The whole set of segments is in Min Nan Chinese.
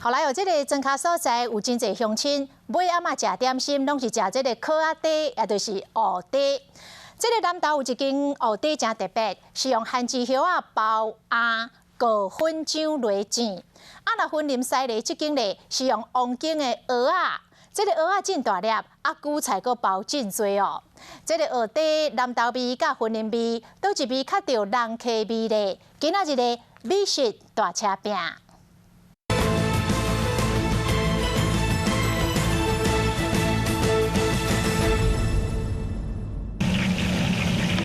後來哦，這个莊跤所在有真濟鄉親，尾暗仔食點心，攏是食這个烤仔炱，也就是芋炱。這个南投有一間芋炱誠特別，是用番薯葉仔包餡裹粉漿來煎。啊，若雲林西螺這間咧，是用王景的蚵仔，這个蚵仔真大粒，啊，韭菜閣包真濟哦。這个芋炱南投味佮雲林味，佗一味較著人客味咧？今仔日的美食大車拼。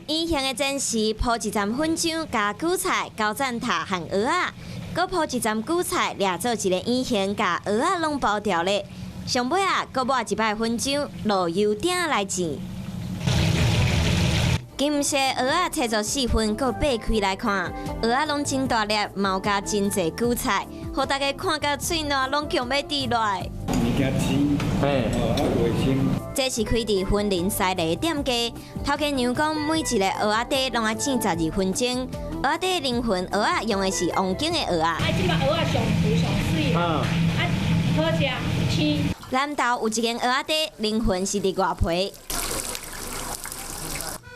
圓形的煎匙鋪一層粉漿，加韭菜、高讚塔和蚵仔，閣鋪一層韭菜，掠做一个圓形，共蚵仔攏包牢咧。上尾仔，閣抹一擺粉漿，落油鼎來煎。金色蚵仔切做四份，閣擘開來看，蚵仔攏真大粒，嘛有加真濟韭菜，予大家看甲喙瀾攏強欲滴落來。物件鮮，嘿，哦，啊衛生。這是開佇雲林西螺的店家，頭家娘講，每一个蚵仔炱攏愛煎12分鐘。蚵仔炱的靈魂，蚵仔用的是王景的蚵仔。啊，這擺蚵仔上肥上媠，啊，好食鮮。南投有一間蚵仔炱，靈魂是佇外皮。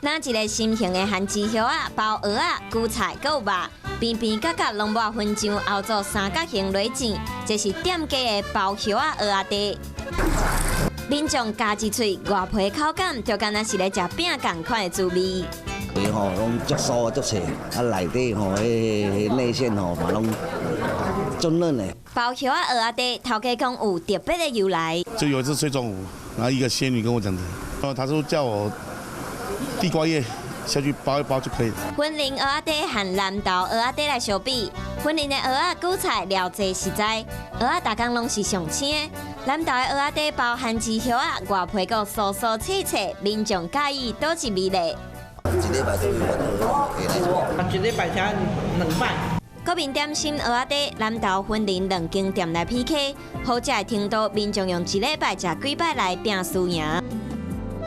拿一个心形的番薯葉仔包蚵仔、韭菜，閣有肉，邊邊角角攏抹粉漿，熬做三角形來煎，這是店家的包葉仔蚵仔炱。民眾咬一喙，外皮口感就敢若是咧食餅仝款的滋味。皮吼攏足酥足脆，啊內底吼彼內餡吼嘛攏足嫩的。包葉仔蚵仔炱，頭家講有特別的由來。就有一次睡中午，然後一個仙女跟我講的，然後她說叫我地瓜葉下去包一包就可以了。雲林蚵仔炱和南投蚵仔炱來相比，雲林的蚵仔韭菜料濟實在，蚵仔逐工攏是上青的。南投的蚵仔炱包番薯葉仔，外皮閣酥酥脆脆，民眾佮意佗一味咧。一禮拜都有啊，一禮拜才兩擺。國民點心蚵仔炱，南投雲林兩間店來 PK，好食的程度，民眾用一禮拜食幾擺來拼輸贏。